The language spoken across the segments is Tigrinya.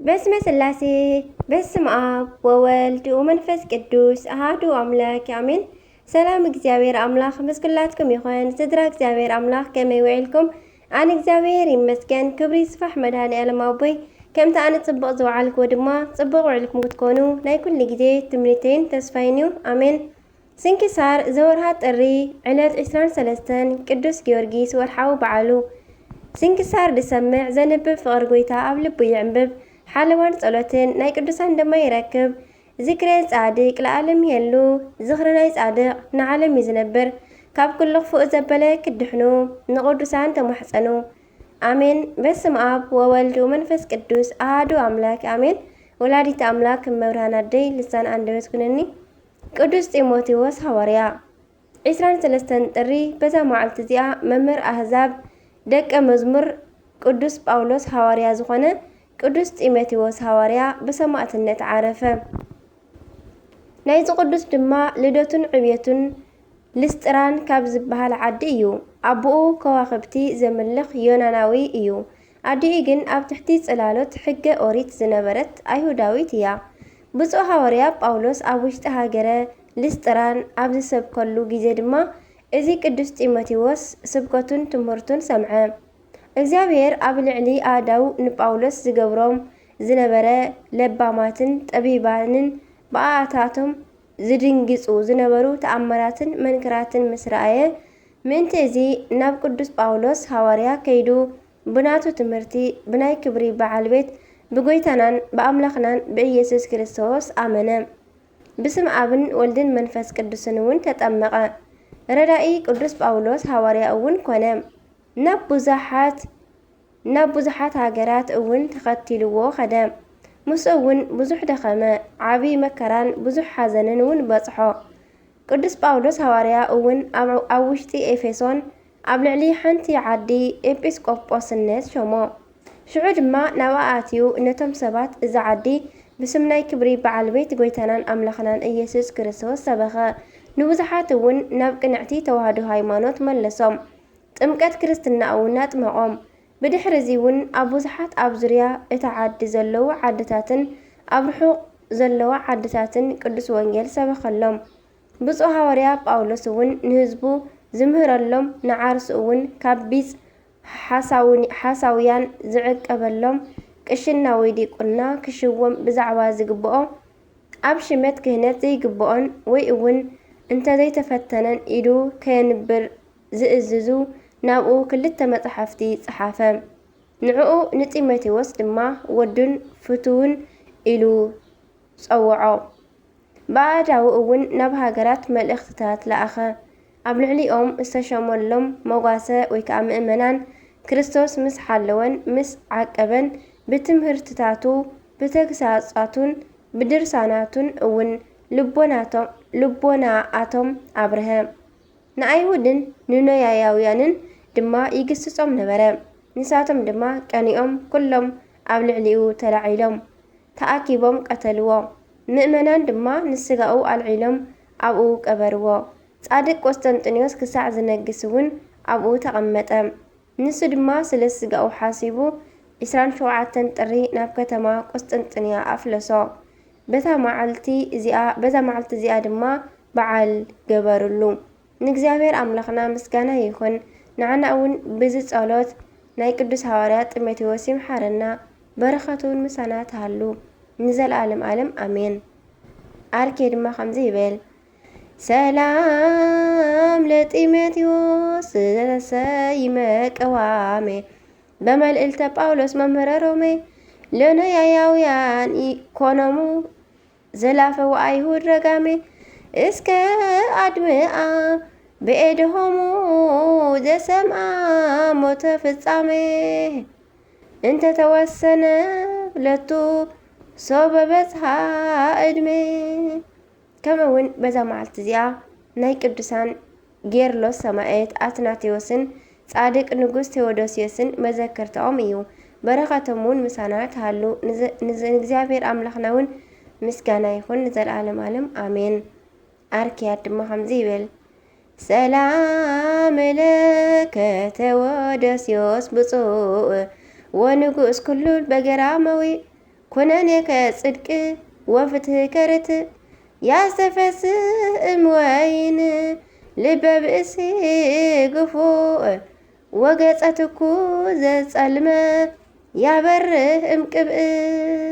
በስመ ስላሴ፣ በስመ ኣብ ወወልድ ወመንፈስ ቅዱስ ኣሃዱ ኣምላክ ኣሜን። ሰላም እግዚኣብሔር ኣምላኽ ምስ ኩላትኩም ይኹን። ስድራ እግዚኣብሔር ኣምላኽ ከመይ ውዒልኩም? ኣነ እግዚኣብሔር ይመስገን፣ ክብሪ ይስፋሕ መድኃኔ ዓለም ኣቦይ። ከምቲ ኣነ ጽቡቕ ዝወዓልክዎ ድማ ጽቡቕ ውዒልኩም ክትኮኑ ናይ ኩሉ ግዜ ትምኒተይን ተስፋይን እዩ። ኣሜን። ስንክሳር ዘወርሃ ጥሪ ዕለት ዕስራን ሰለስተን ቅዱስ ጊዮርጊስ ወርሓዊ በዓሉ። ስንክሳር ዝሰምዕ ዘንብብ ፍቕሪ ጐይታ ኣብ ልቡ ይዕንብብ። ሓለዋን ጸሎትን ናይ ቅዱሳን ድማ ይረክብ። ዝክረ ጻድቅ ለዓለም ይሄሉ። ዝኽሪ ናይ ጻድቅ ንዓለም እዩ ዝነብር። ካብ ኩሉ ክፉእ ዘበለ ክድሕኑ ንቅዱሳን ተማሕጸኑ። ኣሜን። በስመ ኣብ ወወልድ ወመንፈስ ቅዱስ ኣሃዱ ኣምላክ ኣሜን። ወላዲተ ኣምላክ እመብርሃን ኣደይ ልሳን ኣንደበት ኩነኒ። ቅዱስ ጢሞቴዎስ ሃዋርያ። ዕስራን ሰለስተን ጥሪ በዛ መዓልቲ እዚኣ መምህር ኣህዛብ ደቀ መዝሙር ቅዱስ ጳውሎስ ሃዋርያ ዝኾነ ቅዱስ ጢሞቴዎስ ሃዋርያ ብሰማእትነት ዓረፈ። ናይዚ ቅዱስ ድማ ልደቱን ዕብየቱን ልስጥራን ካብ ዝበሃል ዓዲ እዩ። ኣቦኡ ከዋኽብቲ ዘምልኽ ዮናናዊ እዩ። ኣዲኡ ግን ኣብ ትሕቲ ጽላሎት ሕገ ኦሪት ዝነበረት ኣይሁዳዊት እያ። ብፁዕ ሃዋርያ ጳውሎስ ኣብ ውሽጢ ሃገረ ልስጥራን ኣብ ዝሰብከሉ ግዜ ድማ እዚ ቅዱስ ጢሞቴዎስ ስብከቱን ትምህርቱን ሰምዐ። እግዚኣብሔር ኣብ ልዕሊ ኣእዳው ንጳውሎስ ዝገብሮም ዝነበረ ለባማትን ጠቢባንን ብኣኣታቶም ዝድንግጹ ዝነበሩ ተኣምራትን መንክራትን ምስ ረኣየ፣ ምእንቲ እዚ ናብ ቅዱስ ጳውሎስ ሃዋርያ ከይዱ ብናቱ ትምህርቲ ብናይ ክብሪ በዓል ቤት ብጎይታናን ብኣምላኽናን ብኢየሱስ ክርስቶስ ኣመነ። ብስም ኣብን ወልድን መንፈስ ቅዱስን እውን ተጠመቐ። ረዳኢ ቅዱስ ጳውሎስ ሃዋርያ እውን ኮነ። ናብ ብዙሓት ናብ ብዙሓት ሃገራት እውን ተኸቲልዎ ኸደ። ምስኡ እውን ብዙሕ ደኸመ። ዓቢ መከራን ብዙሕ ሓዘንን እውን በጽሖ። ቅዱስ ጳውሎስ ሃዋርያ እውን ኣብ ኣብ ውሽጢ ኤፌሶን ኣብ ልዕሊ ሓንቲ ዓዲ ኤጲስቆጶስነት ሾሞ። ሽዑ ድማ ናብኣ ኣትዩ ነቶም ሰባት እዛ ዓዲ ብስም ናይ ክብሪ በዓል ቤት ጐይታናን ኣምላኽናን ኢየሱስ ክርስቶስ ሰበኸ። ንብዙሓት እውን ናብ ቅንዕቲ ተዋህዶ ሃይማኖት መለሶም። ጥምቀት ክርስትና እውን ኣጥመቖም። ብድሕሪ እዚ እውን ኣብ ብዙሓት ኣብ ዙርያ እታ ዓዲ ዘለዉ ዓድታትን ኣብ ርሑቕ ዘለዋ ዓድታትን ቅዱስ ወንጌል ሰበኸሎም። ብፁዕ ሃዋርያ ጳውሎስ እውን ንህዝቡ ዝምህረሎም ንዓርሱ እውን ካብ ቢጽ ሓሳውያን ዝዕቀበሎም ቅሽና ወይ ዲቁና ክሽዎም ብዛዕባ ዝግብኦ ኣብ ሽመት ክህነት ዘይግብኦን ወይ እውን እንተዘይተፈተነን ኢዱ ከየንብር ዝእዝዙ ናብኡ ክልተ መጻሕፍቲ ጸሓፈ። ንዕኡ ንጢሞቴዎስ ድማ ወዱን ፍቱውን ኢሉ ጸውዖ። ብኣእዳዉ እውን ናብ ሃገራት መልእኽትታት ለኣኸ። ኣብ ልዕሊኦም ዝተሸመሎም መጓሰ ወይ ከዓ ምእመናን ክርስቶስ ምስ ሓለወን ምስ ዓቀበን ብትምህርትታቱ ብተግሳጻቱን ብድርሳናቱን እውን ልቦናቶም ልቦናኣቶም ኣብርሀ። ንኣይሁድን ንኖያያውያንን ድማ ይግስጾም ነበረ። ንሳቶም ድማ ቀኒኦም ኩሎም ኣብ ልዕሊኡ ተላዒሎም ተኣኪቦም ቀተልዎ። ምእመናን ድማ ንስጋኡ ኣልዒሎም ኣብኡ ቀበርዎ። ጻድቅ ቆስጠንጢኖስ ክሳዕ ዝነግስ እውን ኣብኡ ተቐመጠ። ንሱ ድማ ስለ ስጋኡ ሓሲቡ ዕስራን ሸውዓተን ጥሪ ናብ ከተማ ቆስጠንጥንያ ኣፍለሶ። በታ መዓልቲ እዚኣ በዛ መዓልቲ እዚኣ ድማ በዓል ገበርሉ። ንእግዚኣብሔር ኣምላኽና ምስጋና ይኹን። ንዓና እውን ብዚ ጸሎት ናይ ቅዱስ ሃዋርያ ጢሞቴዎስ ይምሓረና። በረኸቱ እውን ምሳና ትሃሉ ንዘለኣለም ኣለም ኣሜን። ኣርኬ ድማ ከምዚ ይብል። ሰላም ለጢሞቴዎስ ዘተሰይመ ቀዋሜ በመልእልተ ጳውሎስ መምህረ ሮሜ ለኖያያውያን ኢኮኖሙ ዘላፈው ኣይሁድ ረጋሜ እስከ ኣድምኣ ብኤድሆሙ ዘሰምኣ ሞተ ፍጻሜ እንተ ተወሰነ ለቱ ሶበ በጽሃ እድሜ። ከምኡ እውን በዛ መዓልቲ እዚኣ ናይ ቅዱሳን ጌርሎስ ሰማዕት ኣትናቴዎስን ጻድቅ ንጉስ ቴዎዶስዮስን መዘከርታኦም እዩ። በረኸቶም እውን ምሳና ትሃሉ። ንዘ- ንዘ- ንእግዚኣብሔር ኣምላኽና እውን ምስጋና ይኹን ንዘለዓለም ዓለም ኣሜን። ኣርክያት ድማ ከምዚ ይብል። ሰላም ለከ ቴዎዶስዮስ ብፁዕ ወንጉስ ኩሉ በገራመዊ ኩነኔከ ጽድቂ ወፍትህ ከርትእ። ያስተፈስህ እምወይን ልበ ብእሲ ግፉእ ወገጸ ትኩ ዘጸልመ ያበርህ እምቅብእ።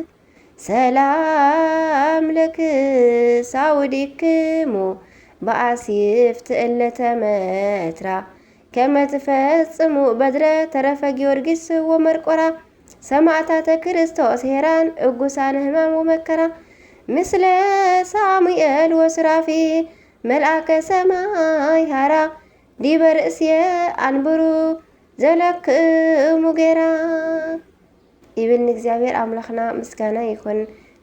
ሰላም ለክሳውዲክሙ በአሲፍት እለተ መትራ ከመ ትፈጽሙ በድረ ተረፈ ጊዮርጊስ ወመርቆራ ሰማዕታተ ክርስቶስ ሄራን እጉሳነ ሕማም ወመከራ ምስለ ሳሙኤል ወሱራፊ መልአከ ሰማይ ሃራ ዲበ ርእስየ አንብሩ ዘለክሙ ጌራ። ይብል ንእግዚኣብሔር ኣምላኽና ምስጋና ይኹን።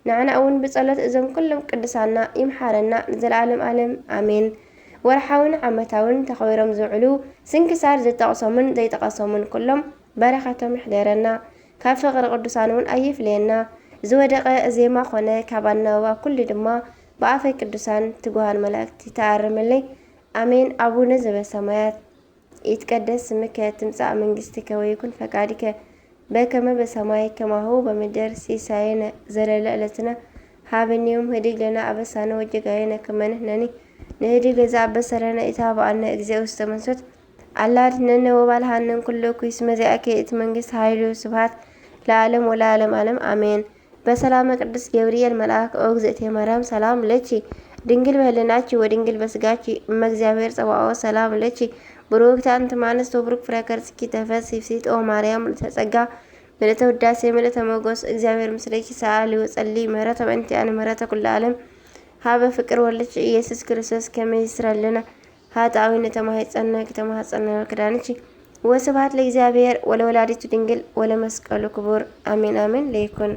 ንዓና እውን ብጸሎት እዞም ኩሎም ቅዱሳና ይምሓረና ንዘለዓለም ኣለም ኣሜን። ወርሓውን ዓመታውን ተኸቢሮም ዝውዕሉ ስንክሳር ዝጠቕሶምን ዘይጠቐሶምን ኩሎም በረኸቶም ይሕደረና። ካብ ፍቕሪ ቅዱሳን እውን ኣይፍለየና። ዝወደቐ ዜማ ኮነ ካብ ኣናውባ ኩሉ ድማ ብኣፈይ ቅዱሳን ትጉሃን መላእክቲ ተኣርምለይ። ኣሜን። ኣቡነ ዘበሰማያት ይትቀደስ ስምከ ትምጻእ መንግስትከ ወይኩን ፈቃድከ በከመ በሰማይ ከማሁ በምድር ሲሳየነ ዘለለ ዕለትነ ሃበኒ ዮም ህድግ ለነ አበሳነ ወጌጋየነ ከመ ንሕነኒ ንህድግ ለዘአበሰ ለነ ኢታብአነ እግዚኦ ውስተ መንሱት አላ አድህነነ ወባልሃነን ኩሉ እኩይ እስመ ዚአከ ይእቲ መንግስት ኃይሉ ስብሐት ለዓለም ወለዓለም ዓለም አሜን። በሰላመ ቅዱስ ገብርኤል መልአክ ኦ እግዝእቴ ማርያም ሰላም ለኪ ድንግል በህልናኪ ወድንግል በስጋኪ እመ እግዚአብሔር ጸባኦት ሰላም ለኪ ብሩክቲ አንቲ እማንስት ወብሩክ ፍሬ ከርሥኪ ተፈሥሒ ፍሥሕት ኦ ማርያም ምልዕተ ጸጋ ምልዕተ ውዳሴ ምልዕተ ሞገስ እግዚአብሔር ምስሌኪ ሰአሊ ወጸሊ ምህረተ በእንቲአነ ምህረተ ኩሉ ዓለም ሀበ ፍቅር ወልድኪ ኢየሱስ ክርስቶስ ከመ ይስረልና ኃጣዊ ንተማሂጸነ ክተማህጸነ ክዳንኪ። ወስብሐት ለእግዚአብሔር ወለወላዲቱ ድንግል ወለመስቀሉ ክቡር አሜን አሜን ለይኩን።